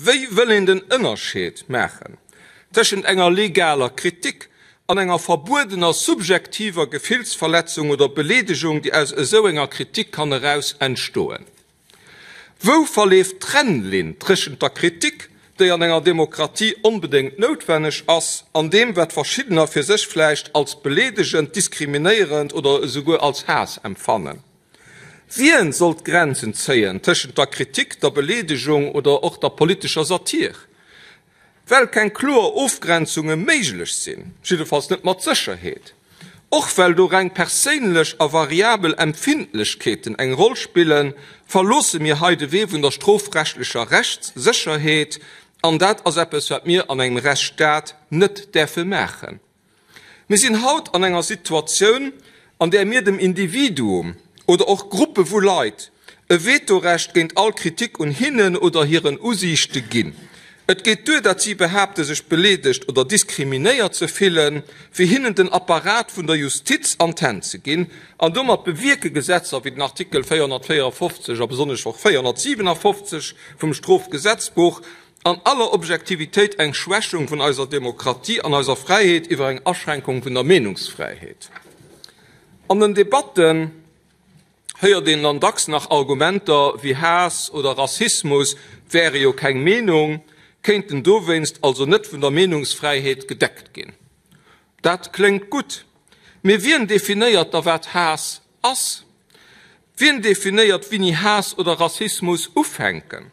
Wéi wëll een den Ënnerscheed maachen tëschent enger legaler Kritik an enger verbuedener subjektiver Gefillsverletzung oder Beleedegung, déi aus esou enger Kritik kann eraus entstoen? Wou verleeft d'Trennlinn tëschent der Kritik, déi an enger Demokratie onbedéngt noutwenneg ass, an deem, wat verschiddener fir sech vläicht als beleedegend, diskriminéierend oder esouguer als Haass empfannen? Wien soll d'Grenzen zéien tëschent der Kritik, der Beleedegung oder och der politescher Satir? Well keng kloer Ofgrenzunge méiglech sinn, jiddefalls net mat Sécherheet, och well do reng perséinlech a variabel Empfindlechkeeten eng Roll spillen, verloosse mir hei de Wee vun der strofrechtlecher Rechtssécherheet, an dat ass eppes, wat mir an engem Rechtsstaat net däerfe maachen. Mir sinn haut an enger Situatioun, an där mir dem Individuum oder och Gruppe vu Leit e Vetorecht géint all Kritik un hinnen oder hiren Usiichte ginn. Et geet duer, datt si behaapte sech beleedegt oder diskriminéiert ze fillen, fir hinnen den Apparat vun der Justiz an d'Hänn ze ginn an domat bewierke Gesetzer wéi den Artikel 454 a besonnesch och 457 vum Strofgesetzbuch an aller Objektivitéit eng Schwächung vun eiser Demokratie an eiser Fräiheet iwwer eng Aschränkung vun der Meenungsfräiheet. An den Debatten héiert een dann dacks nach Argumenter wéi Haass oder Rassismus wäre jo keng Meenung, kéinten dowéinst also net vun der Meenungsfräiheet gedeckt ginn. Dat kléngt gutt, mee wien definéiert da wat Haass ass? Wien definéiert wéini Haass oder Rassismus ufänken?